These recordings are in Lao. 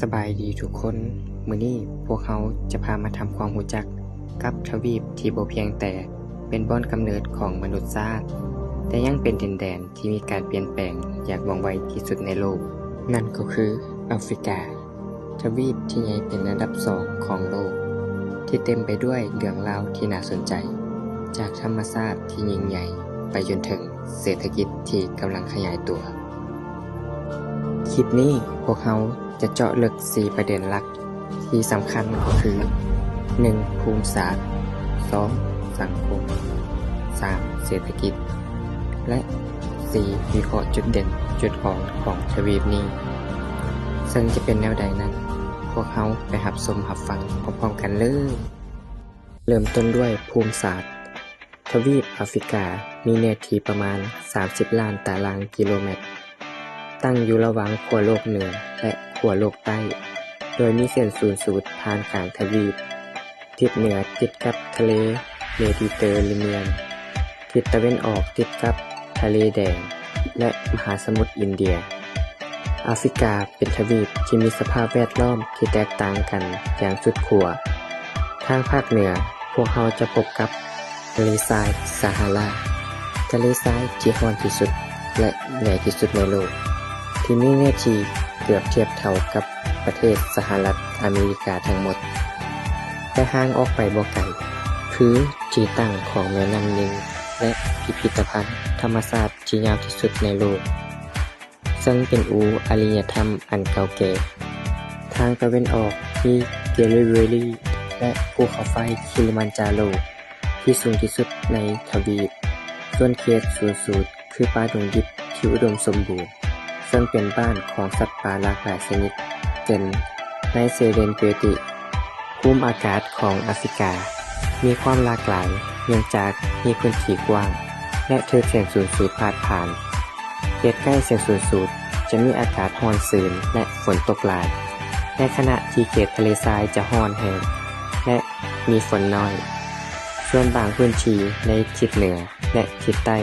ສະບາຍດີທຸກຄົນ, ມື້ນີ້ພວກເຮົາຈະພາມາທຳຄວາມຮູ້ຈັກກັບທະວີບທີ່ບໍ່ພຽງແຕ່ເປັນບ່ອນກຳເນີດຂອງມະນຸດຊາດ, ແຕ່ຍັງເປັນດິນແດນທີ່ມີການປ່ຽນແປງຢ່າງວ່ອງໄວທີ່ສຸດໃນໂລກ, ນັ້ນກໍຄືອາຟຣິກາ, ທະວີບທີ່ໃຫຍ່ເປັນອັນດັບສອງຂອງໂລກ, ທີ່ເຕັມໄປດ້ວຍເລື່ອງລາວທີ່ໜ້າສົນໃຈ, ຈາກທຳມະຊາດທີ່ຍິ່ງໃຫຍ່ໄປຈົນເຖິງເສດຖະກິດທີ່ກຳລັງຂະຫຍາຍຕົວ. ຄລິບນີ້ພວກເຮົາຈະເຈາະເລິກສີ່ປະເດັນຫຼັກທີ່ສຳຄັນກໍຄື ໜຶ່ງ ພູມສາດ, ສອງ ສັງຄົມ, ສາມ ເສດຖະກິດ ແລະ ສີ່ ວິເຄາະຈຸດເດັ່ນຈຸດອ່ອນຂອງທະວີບນີ້. ເຊິ່ງຈະເປັນແນວໃດນັ້ນ, ພວກເຮົາໄປຮັບຊົມຮັບຟັງພ້ອມໆກັນເລີຍ. ເລີ່ມຕົ້ນດ້ວຍພູມສາດ. ທະວີບອາຟຣິກາມີເນື້ອທີ່ປະມານສາມສິບລ້ານຕາລາງກິໂລແມັດ, ຕັ້ງຢູ່ລະຫວ່າງຂົ້ວໂລກເໜືອ ແລະ ຂົ້ວໂລກໃຕ້, ໂດຍມີເສັ້ນສູນສູດຜ່ານກາງທະວີບ. ທິດເໜືອຕິດກັບທະເລເມດີເຕີເຣນຽນ, ທິດຕາເວັນອອກຕິດກັບທະເລແດງ ແລະ ມະຫາສະໝຸດອິນເດຍ. ອາຟຣິກາເປັນທະວີບທີ່ມີສະພາບແວດລ້ອມທີ່ແຕກຕ່າງກັນຢ່າງສຸດຂົ້ວ. ທາງພາກເໜືອ, ພວກເຮົາຈະພົບກັບທະເລຊາຍຊາຮາລາ, ທະເລຊາຍທີ່ຮ້ອນທີ່ສຸດ ແລະ ໃຫຍ່ທີ່ສຸດໃນໂລກ, ທີ່ມີເນື້ອທີ່ເກືອບທຽບເທົ່າກັບປະເທດສະຫະລັດອາເມລິກາທັງໝົດ. ແຕ່ຫ່າງອອກໄປບໍ່ໄກ, ຄືທີ່ຕັ້ງຂອງແມ່ນ້ຳນິລ ແລະ ພິພິທະພັນທຳມະຊາດທີ່ຍາວທີ່ສຸດໃນໂລກ, ເຊິ່ງເປັນອູອາລິຍະທຳອັນເກົ່າແກ່. ທາງຕາເວັນອອກມີເກລິເວລີ ແລະ ພູເຂົາໄຟຄິລິມານຈາໂຣ ທີ່ສູງທີ່ສຸດໃນທະວີບ. ສ່ວນເຂດສູນສູດຄືປ່າດົງດິບທີ່ອຸດົມສົມບູນ, ເຊິ່ງເປັນບ້ານຂອງສັດປ່າຫຼາກຫຼາຍຊະນິດ ເຊັ່ນ ໃນເຊເຣນເກຕິ. ພູມອາກາດຂອງອາຟຣິກາມີຄວາມຫຼາກຫຼາຍ ເນື່ອງຈາກມີພື້ນທີ່ກວ້າງ ແລະ ຖືກເສັ້ນສູນສູດພາດຜ່ານ. ເຂດໃກ້ເສັ້ນສູນສູດຈະມີອາກາດຮ້ອນຊື້ນ ແລະ ຝົນຕົກຫຼາຍ, ໃນຂະນະທີ່ເຂດທະເລຊາຍຈະຮ້ອນແຮງ ແລະ ມີຝົນໜ້ອຍ. ສ່ວນບາງພື້ນທີ່ໃນທິດເໜືອ ແລະ ທິດໃຕ້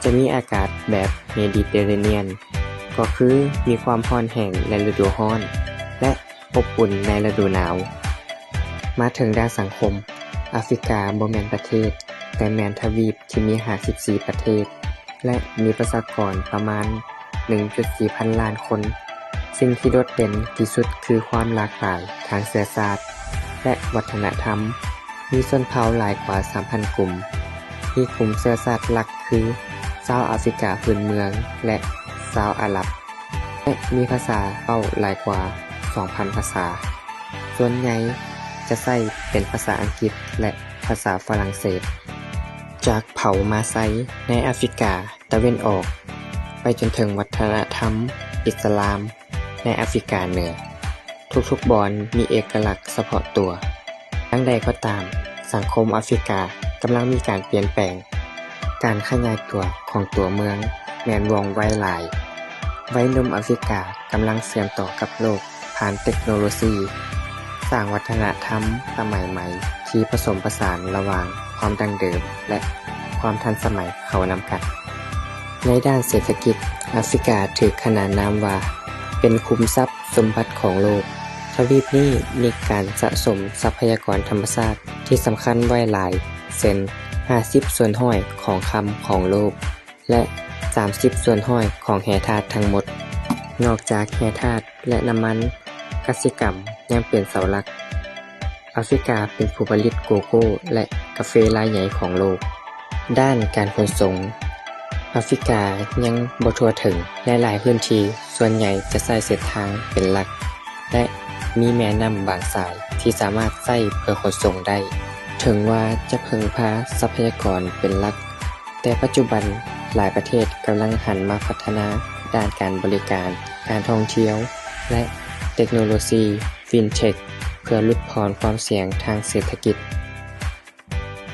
ຈະມີອາກາດແບບເມດີເຕີເຣນຽນ, ກໍຄືມີຄວາມຮ້ອນແຫ້ງໃນລະດູຮ້ອນ ແລະ ອົບອຸ່ນໃນລະດູໜາວ. ມາເຖິງດ້ານສັງຄົມ, ອາຟຣິກາບໍ່ແມ່ນປະເທດ, ແຕ່ແມ່ນທະວີບທີ່ມີຫ້າສິບສີ່ປະເທດ ແລະ ມີປະຊາກອນປະມານໜຶ່ງຈຸດສີ່ພັນລ້ານຄົນ. ສິ່ງທີ່ໂດດເດັ່ນທີ່ສຸດຄືຄວາມຫຼາກຫຼາຍທາງເຊື້ອຊາດ ແລະ ວັດທະນະທຳ. ມີຊົນເຜົ່າຫຼາຍກວ່າສາມພັນກຸ່ມ. ມີກຸ່ມເຊື້ອຊາດຫຼັກຄືຊາວອາຟຣິກາພື້ນເມືອງ ແລະ ຊາວອາຣັບ, ແລະ ມີພາສາເວົ້າຫຼາຍກວ່າສອງພັນພາສາ. ສ່ວນໃຫຍ່ຈະໃຊ້ເປັນພາສາອັງກິດ ແລະ ພາສາຝຣັ່ງເສດ. ຈາກເຜົ່າມາໄຊໃນອາຟຣິກາຕາເວັນອອກ ໄປຈົນເຖິງວັດທະນະທຳອິດສະລາມ ໃນອາຟຣິກາເໜືອ, ທຸກໆບ່ອນມີເອກະລັກສະເພາະຕົວ. ຢ່າງໃດກໍຕາມ, ສັງຄົມອາຟຣິກາກຳລັງມີການປ່ຽນແປງ. ການຂະຫຍາຍຕົວຂອງຕົວເມືອງແມ່ນວ່ອງໄວຫຼາຍ. ໄວໜຸ່ມອາຟຣິກາກຳລັງເຊື່ອມຕໍ່ກັບໂລກຜ່ານເຕັກໂນໂລຊີ, ສ້າງວັດທະນະທຳສະໄໝໃໝ່ທີ່ປະສົມປະສານລະຫວ່າງຄວາມດັ້ງເດີມ ແລະ ຄວາມທັນສະໄໝເຂົ້ານຳກັນ. ໃນດ້ານເສດຖະກິດ, ອາຟຣິກາຖືກຂະໜານນາມວ່າເປັນຂຸມຊັບສົມບັດຂອງໂລກ. ທະວີບນີ້ມີການສະສົມຊັບພະຍາກອນທຳມະຊາດທີ່ສຳຄັນໄວ້ຫຼາຍ, ເຊັ່ນ ຫ້າສິບສ່ວນຮ້ອຍຂອງຄຳຂອງໂລກ ແລະ ສາມສິບສ່ວນຮ້ອຍຂອງແຮ່ທາດທັງໝົດ. ນອກຈາກແຮ່ທາດ ແລະ ນ້ຳມັນ, ກະສິກຳຍັງເປັນເສົາຫຼັກ. ອາຟຣິກາເປັນຜູ້ຜະລິດໂກໂກ້ ແລະ ກາເຟລາຍໃຫຍ່ຂອງໂລກ. ດ້ານການຂົນສົ່ງ, ອາຟຣິກາຍັງບໍ່ທົ່ວເຖິງ, ໃນຫຼາຍພື້ນທີ່ສ່ວນໃຫຍ່ຈະໃຊ້ເສັ້ນທາງເປັນຫຼັກ ແລະ ມີແມ່ນ້ຳບາງສາຍທີ່ສາມາດໃຊ້ເພື່ອຂົນສົ່ງໄດ້. ເຖິງວ່າຈະເພິ່ງພາຊັບພະຍາກອນເປັນຫຼັກ, ແຕ່ປັດຈຸບັນຫຼາຍປະເທດກຳລັງຫັນມາພັດທະນາດ້ານການບໍລິການ, ການທ່ອງທ່ຽວ ແລະ ເຕັກໂນໂລຊີ FinTech ເພື່ອຫຼຸດຜ່ອນຄວາມສ່ຽງທາງເສດຖະກິດ.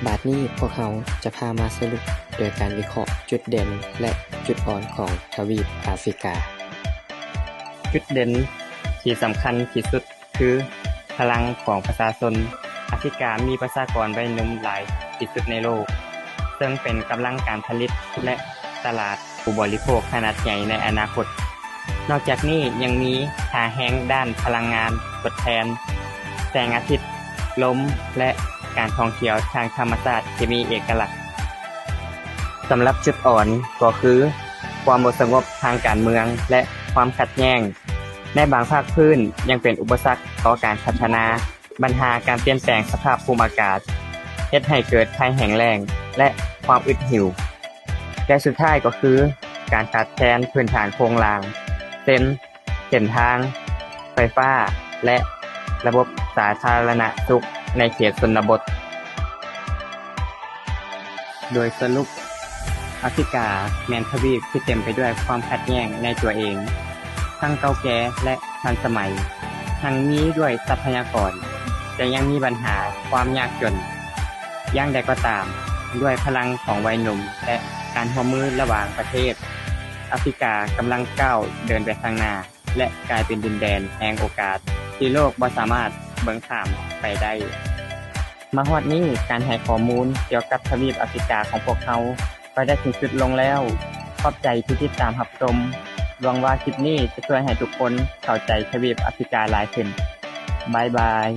ບາດນີ້ພວກເຮົາຈະພາມາສະຫຼຸບໂດຍການວິເຄາະຈຸດເດັ່ນ ແລະ ຈຸດອ່ອນຂອງທະວີບອາຟຣິກາ. ຈຸດເດັ່ນທີ່ສຳຄັນທີ່ສຸດ ຄືພະລັງຂອງປະຊາຊົນ. ອາຟຣິກາມີປະຊາກອນໄວໜຸ່ມຫຼາຍທີ່ສຸດໃນໂລກ, ເຊິ່ງເປັນກຳລັງການຜະລິດ ແລະ ຕະຫຼາດຜູ້ບໍລິໂພກຂະໜາດໃຫຍ່ໃນອະນາຄົດ. ນອກຈາກນີ້ຍັງມີທ່າແຮງດ້ານພະລັງງານທົດແທນ, ແສງອາທິດ, ລົມ ແລະ ການທ່ອງທ່ຽວທາງທຳມະຊາດທີ່ມີເອກະລັກ. ສຳລັບຈຸດອ່ອນກໍຄື ຄວາມບໍ່ສະຫງົບທາງການເມືອງ ແລະ ຄວາມຂັດແຍ່ງໃນບາງພາກພື້ນຍັງເປັນອຸປະສັກຕໍ່ການພັດທະນາ. ບັນຫາການປ່ຽນແປງສະພາບພູມອາກາດເຮັດໃຫ້ເກີດໄພແຫ້ງແລ້ງ ແລະ ຄວາມອຶດຫິວ. ແລະ ສຸດທ້າຍກໍຄື ການຂາດແຄນພື້ນຖານໂຄງລ່າງ ເຊັ່ນ ເສັ້ນທາງ, ໄຟຟ້າ ແລະ ລະບົບສາທາລະນະສຸກໃນເຂດຊົນນະບົດ. ໂດຍສະຫຼຸບ, ອາຟຣິກາແມ່ນທະວີບທີ່ເຕັມໄປດ້ວຍຄວາມຂັດແຍ່ງໃນຕົວເອງ, ທັງເກົ່າແກ່ ແລະ ທັນສະໄໝ, ຮັ່ງມີດ້ວຍຊັບພະຍາກອນ, ແຕ່ຍັງມີບັນຫາຄວາມຍາກຈົນ. ຢ່າງໃດກໍຕາມ, ດ້ວຍພະລັງຂອງໄວໜຸ່ມ ແລະ ການຮ່ວມມືລະຫວ່າງປະເທດ, ອາຟຣິກາກຳລັງກ້າວເດີນໄປຂ້າງໜ້າ ແລະ ກາຍເປັນດິນແດນແຫ່ງໂອກາດທີ່ໂລກບໍ່ສາມາດເບິ່ງຂ້າມໄປໄດ້. ມາຮອດນີ້, ການໃຫ້ຂໍ້ມູນກ່ຽວກັບທະວີບອາຟຣິກາຂອງພວກເຮົາກໍໄດ້ສິ້ນສຸດລົງແລ້ວ. ຂອບໃຈທີ່ຕິດຕາມຮັບຊົມ. ຫວັງວ່າຄລິບນີ້ຈະຊ່ວຍໃຫ້ທຸກຄົນເຂົ້າໃຈທະວີບອາຟຣິກາຫຼາຍຂຶ້ນ. ບາຍບາຍ.